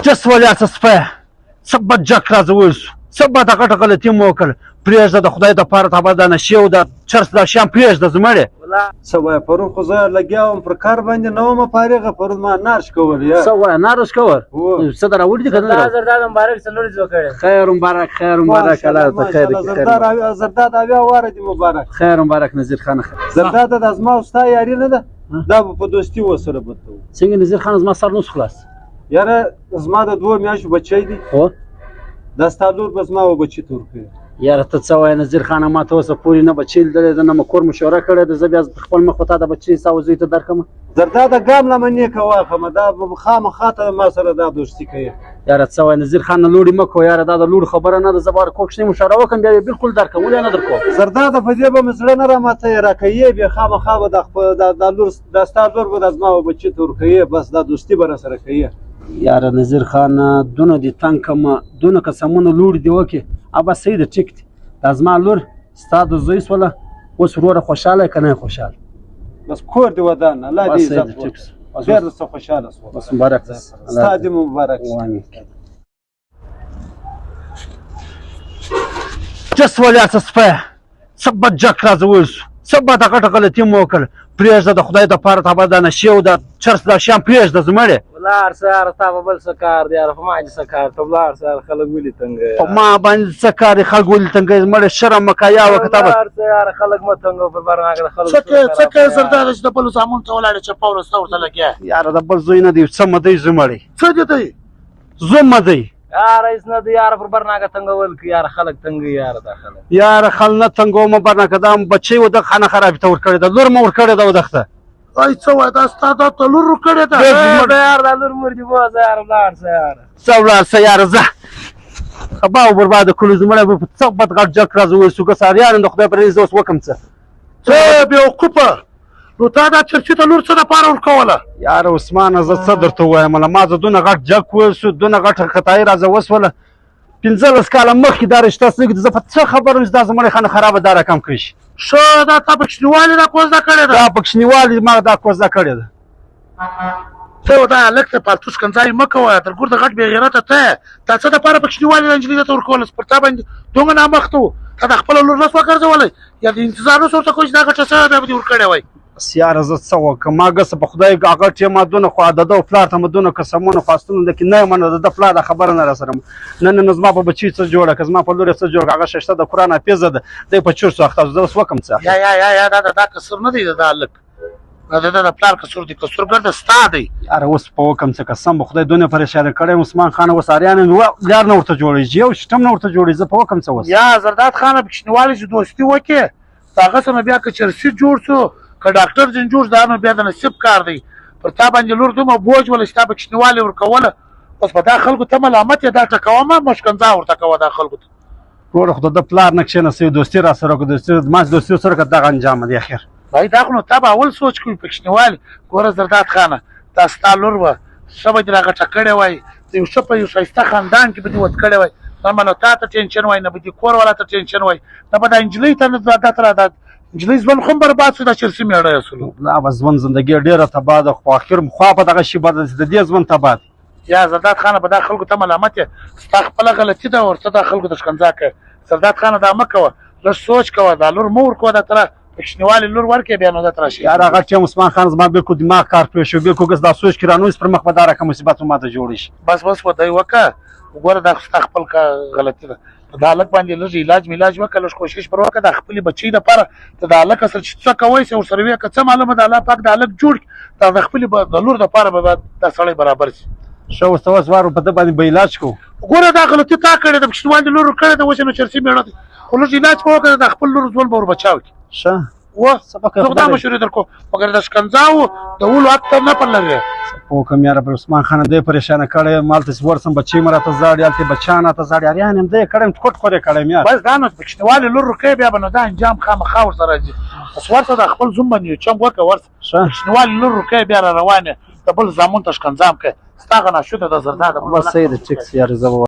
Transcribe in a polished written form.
چس ولې څه سپیه، څه بد جک راځه وویل سو، څه بده غټه غلطي مو وکړه. پرېږده د خدای دپاره، تا به دا نشې او دا چرس دا شیان پرېږده زمړې. څه وایه، پرون خو زه لګیا وم، پر کار باندې نه ومه فارغه، پرون ما نارش کول. یا څه وایه، نارش کول؟ هو. څه د راوړي دي که نه زرداد راوړي؟ زرداد مبارک، څلور ورځې وکړې. خیر مبارک، خیر مبارک، الله ته خیر کړي، خیر مبارک. زرداد 70 واره دې مبارک. خیر مبارک نذیر خان، خیر. زرداد، دا زما او ستا یاري نه ده، دا به په دوستي وسره بدلو. څنګه نذیر خان، زما سر نوس خلاص. یاره زما د 2 میاشتو بچی دی. هو. دا ستا لور به زما و بچي ته ورکوي. یاره ته څه وایې نذیر خانه، ما ته اوسه پورې نه بچی لیدلی ده، نه مو کور مشوره کړې ده، زه بیا خپل مخ په تا د بچي ستا و زوی ته درکړم؟ زرداده ګام له منې که واخمه، دا به خامخا ته ما سره دا دوستي کوي. یاره څه وایې نذیر خان، لوړې مه کوه یاره، دا د لوړ خبره نه ده، زه به هر کور کښې مشوره وکړم، بیا یې بالکل درکړم، ولې نه درکوم؟ زرداده په دې به مې زړه نه راماتوي، راکوي بیا خامخا به دا خپل دا لور، دا ستا لور به دا زما و بچي ته ورکوي، بس دا دوستي به راسره کوي. یاره نذیر خان، دونه دې تنګ کړم، دونه قسمونه لوړ دې وکړې، ابا صحیح ده، ټیک دی، دا زما لور ستا د زوی سوله، اوس وروره خوشحاله که نه یې خوشحاله؟ بس کور دې ودان، الله دې بس صحیح عزت ده، ورکړي. ټیک سو. بس ډېر درڅخه خوشحاله سوم. بس مبارک ده. ستا دې مبارک شه. آمین. چس ولې څه سپیه، څه بد جک راځه وویل سو، څه بده غټه غلطي مو وکړه. پرېږده د خدای دپاره، تا به دا نشې او دا چرس دا شیان پرېږده زمړې. ولاړ سه یاره، تا به بل څه کار دی یاره، په ما دې څه کار، ته ولاړ سه یاره، خلک ولې تنګوي؟ په ما باندې څه کار دی، خلک ولې تنګوي زمړې، شرم مه کوه یا وکړه تا به. ولاړ سه یاره، خلک مه تنګوه، پر برناګه د خلکو څه کوې، څه کوې خرابوي. زرداده چې د بلو زامنو ته ولاړې، چپه ورسته ورته لګیا؟ یاره د بل زوی نه دی، څه مه دی زمړی. څه دې دی؟ زوم مه دی. یاره هېڅ نه دی یاره، پر برناګه تنګول کوي یاره، خلک تنګوي یاره دا خلک. یاره خل نه تنګوم برناګه، دا بچی و د خانه خرابې ته ورکړې ده، لور مې ورکړې ده ودښته. ای څه وایې، دا ستا دا ته لور ورکړې ده؟ دا یاره دا لور مور دې بوځه یاره، ولاړ سه یاره. څه ولاړ سه یاره، ځه تباه او برباد کړو زمړی، به په څه بد غټ جک راځه وویل سو، که ساریان د خدای پر زه اوس وکم څه؟ څه بېوقوفه، نو تا دا چرچي ته لور څه دپاره ورکوله؟ یاره عثمانه زه څه درته ووایم، له ما زه دونه غټ جک وویل سو، دونه غټه خطایي راځه وسوله، 15 کاله مخکې دا رشته څنګه، زه په څه خبر یم چې دا زمړی خانه خرابه دا رقم کړی شي. ښه، دا تا په کوچنیوالي دا کوزده کړې ده؟ دا په کوچنیوالي ما دا کوزده کړې ده. ته دا هلک ته پالتو ښکنځاوې مه کوه، تر ګور د غټ بېغیرته ته یې، تا څه دپاره په کوچنیوالي دا نجلۍ درته ورکوله؟ پر تا باندې دومره نامخته و، تا د خپله لور نه سوه ګرځولی، یا د انتظار نه سوه ورته کوی چې دا غټه سوې بیا به دې ورکړې وای. بس یاره زه څه وکړم، ما ګسه په خدای هغه ټیم ما دونه خو د ده پلار ته مې دونه قسمونه خواستونه ده کې نه یې منه، د ده پلار دا خبره نه راسره نه نه نه زما په بچي څه جوړه که زما په لور یې څه جوړه که، هغه ښایسته د قرآن حافظه ده، دی په چرسو اخته، زه اوس وکړم څه؟ یا یا یا یا دا دا قصور نه دی د ده هلک، دا د ده د پلار قصور دی، قصور ګرده ستا دی. یاره اوس په وکړم څه، قسم به خدای دونه پریشانه کړی عثمان خان، اوس اریان یم، لار نه ورته جوړېږي، یو شټم نه ورته جوړېږي، زه په وکړم څه اوس؟ یا زرداد خانه په کوچنیوالي چې دوستي وکړې د هغه سره بیا که چرسي جوړ سو که ډاکټر ځین جوړ شو، دا نو بیا د نصیب کار دی. پر تا باندې لور دومره بوج وله چې تا په کوچنیوالي ورکوله، اوس به دا خلکو ته ملامت یې، دا ټکوه مه، مشکنځا ورته کوه دا خلکو ته. وروره خو د ده پلار نه کښېناستې، دوستي راسره وکړه، دوستي ما چې دوستي ورسره کړه دغه انجام دی اخر. بای دا خو نو تا به اول سوچ کوي په کوچنیوالي. ګوره زرداد خانه، دا ستا لور وه، ښه به دې راغټه کړې وای، د یو ښه په یو ښایسته خاندان کې به دې ود کړې وای، نه به نو تا ته ټینشن وای، نه به دې کور والا ته ټینشن وای، نه به دا نجلۍ ته نه دا ته دا نجلۍ ژوند خو هم برباد شو، دا چرسي مېړه یې سولو. لا به ژوند زندګي ډېره تباه ده، خو اخر خوا په دغه شي بده چې د دې ژوند تباه دی. یا زرداد خانه په دا خلکو ته ملامت یې، ستا خپله غلطي ده، ورته دا خلکو ته ښکنځا کوې. زرداد خانه دا مه کوه، لږ سوچ کوه، دا لور مه ورکوه، دا تره په کوچنیوالي لور ورکړې بیا نو دا ته راشي. یاره هغه ټیم عثمان خان زما بالکل دماغ کار پرې شو، بالکل ګس دا سوچ کې رانویس پر مخ به دا رقم مصیبت ما ته جوړ شي. بس بس ودی وکړه، وګوره دا خو ستا خپل غلطي ده، په دا هلک باندې لږ علاج ملاج وکړه، لږ کوشش پر وکړه، د خپلې بچۍ دپاره ته د هلک سره چې څه کوی سې ورسره ویې که څه معلومه ده، الله پاک د هلک جوړ کړي، دا د خپلې د لور دپاره به دا سړی برابر شي. ښه اوس ته اوس وارو په ده باندې به علاج کوو. ګوره دا غلطي تا کړې ده، کوچنیوالي لور ورکړې ده، اوس یې نو چرسي مېړه دی، خو لږ علاج په وکړه، د خپل لور ژوند به ور بچاو کړي. ښه وه څه به کوې زه خو دا خدای؟ مشورې درکوم، مګر د ښکنځاو د ولو حق ته نه پر لرې. څه وکړم یاره، پر عثمان خانه دی پریشانه کړی یم، هلته چې ورسم بچی مې راته ژاړي، هلته بچیان راته ژاړي، اریان یم دی کړی یم، کوټ خورې کړی یم یار. بس دا نو په کوچنیوالي لور ورکوې، بیا به نو دا انجام خامخا ورسره راځي. بس ورسه د خپل زوم باندې یو چم وکړه، ورسه ښه کوچنیوالي لور ورکوې، بیا را روان یې د بل زامن ته ښکنځام کوې، ستا غنا شوده د زرداد. بس صحیح ده، ټیک یاره زه به